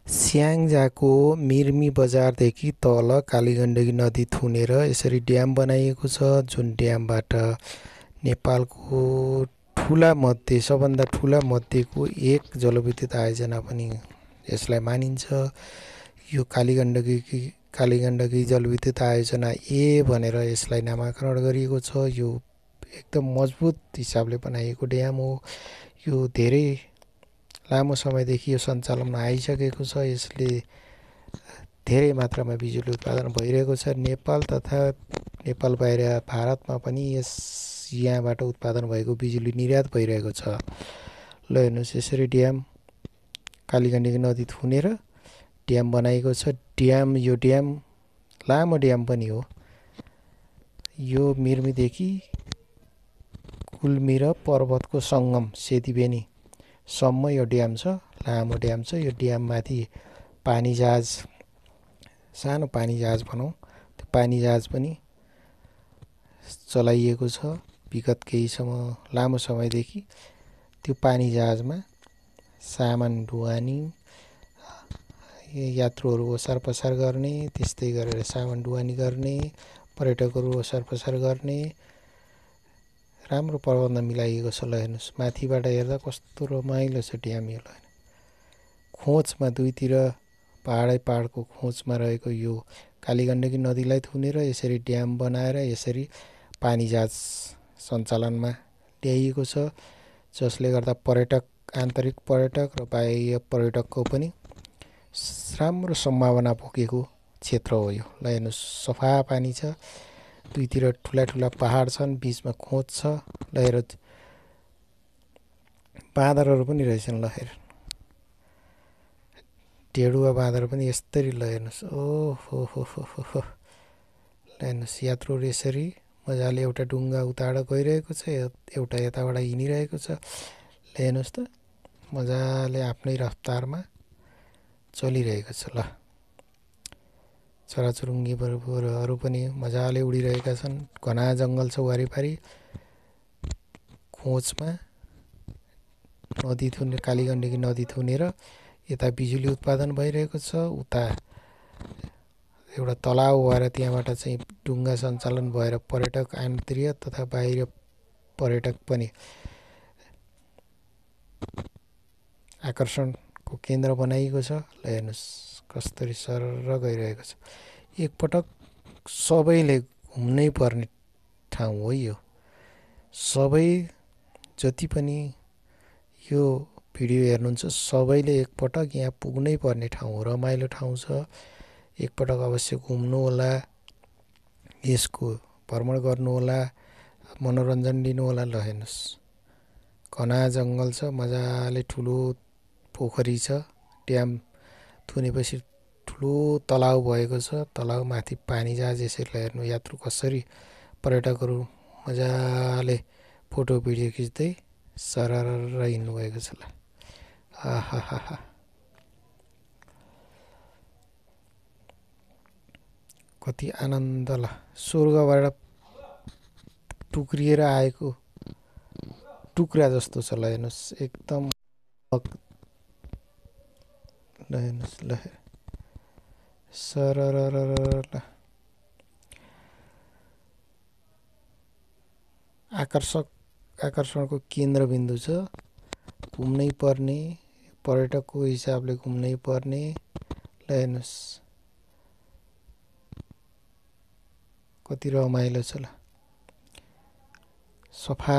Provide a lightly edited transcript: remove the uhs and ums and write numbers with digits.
स्याङ्जाको मिर्मी बजारदेखि तल कालीगण्डकी नदी थुनेर यसरी ड्याम बनाइएको छ, जुन ड्यामबाट नेपालको सबभन्दा ठुला मध्येको एक जलविद्युत आयोजना पनि यसलाई मानिन्छ। यो कालीगण्डकी जलविद्युत आयोजना ए भनेर यसलाई नामाकरण गरिएको छ। यो एकदम मजबुत हिसाबले बनाइएको ड्याम हो। यो धेरै लामो समयदेखि यो सञ्चालनमा आइसकेको छ। यसले धेरै मात्रामा बिजुली उत्पादन भइरहेको छ। नेपाल तथा नेपाल बाहिर भारतमा पनि यहाँबाट उत्पादन भएको बिजुली निर्यात भइरहेको छ। ल हेर्नुहोस्, यसरी ड्याम कालीगण्डकी नदी थुनेर ड्याम बनाएको छ। यो ड्याम लामो ड्याम पनि हो। यो मिर्मीदेखि कुल्मी र पर्वतको सङ्गम सेतीबेनी सम्म यो ड्याम छ, लामो ड्याम छ। यो ड्याममाथि पानी जहाज, सानो पानी जहाज भनौँ, त्यो पानी जहाज पनि चलाइएको छ विगत लामो समयदेखि। त्यो पानी जहाजमा सामान ढुवानी, यात्रुहरू ओसार पसार गर्ने, त्यस्तै गरेर सामान ढुवानी गर्ने, पर्यटकहरू ओसार पसार गर्ने राम्रो प्रबन्ध मिलाइएको छ। ल हेर्नुहोस्, माथिबाट हेर्दा कस्तो रमाइलो छ ड्याम। यो खोजमा दुईतिर पहाडको खोजमा रहेको यो कालीगण्डकी नदीलाई थुनेर यसरी ड्याम बनाएर यसरी पानी जहाज सञ्चालनमा ल्याइएको छ, जसले गर्दा आन्तरिक पर्यटक र बाह्य पर्यटकको पनि राम्रो सम्भावना बोकेको क्षेत्र हो यो। ल हेर्नुहोस्, सफा पानी छ, दुईतिर ठुला ठुला पहाड छन्, बिचमा खोज छ। ल हेर, बाँदरहरू पनि रहेछन्। ल हेर, ढेडुवा बाँदर पनि यस्तरी। ल हेर्नुहोस्, ओहो हो हो हो हो। ल हेर्नुहोस्, यात्रुहरू यसरी मजाले एउटा डुङ्गा उताबाट गइरहेको छ, एउटा यताबाट हिँडिरहेको छ। ल हेर्नुहोस् त, मजाले आफ्नै रफ्तारमा चलिरहेको छ। ल चराचुरुङ्गीहरू पनि मजाले उडिरहेका छन्। घना जङ्गल छ वारिपारि। खोजमा कालीगण्डकी नदी थुनेर यता बिजुली उत्पादन भइरहेको छ, उता एउटा तलाउ भएर त्यहाँबाट चाहिँ डुङ्गा सञ्चालन भएर पर्यटक आन्तरिक तथा बाहिर पर्यटक पनि आकर्षणको केन्द्र बनाइएको छ। ल हेर्नुहोस्, कस्तरी सरर गइरहेको छ। एकपटक सबैले घुम्नै पर्ने ठाउँ हो यो। सबै जति पनि यो भिडियो हेर्नुहुन्छ सबैले एकपटक यहाँ पुग्नै पर्ने ठाउँ हो। रमाइलो ठाउँ छ, एकपटक अवश्य घुम्नुहोला, यसको भ्रमण गर्नुहोला, मनोरञ्जन लिनुहोला। ल हेर्नुहोस्, घना जङ्गल छ, मजाले ठुलो पोखरी छ, ड्याम थुनेपछि ठुलो तलाउ भएको छ। तलाउमाथि पानी जहाज यसरी हेर्नु, यात्रु कसरी पर्यटकहरू मजाले फोटो भिडियो खिच्दै सरर हिँड्नु भएको छ। ल आहा, कति आनन्द। ल स्वर्गबाट टुक्रिएर आएको टुक्रा जस्तो छ। ल हेर्नुहोस्, एकदम। ल हेर्नुहोस्, ल सरर आकर्षणको केन्द्रबिन्दु छ, घुम्नै पर्ने, पर्यटकको हिसाबले घुम्नै पर्ने। ल हेर्नुहोस्, कति रमाइलो छ। ल सफा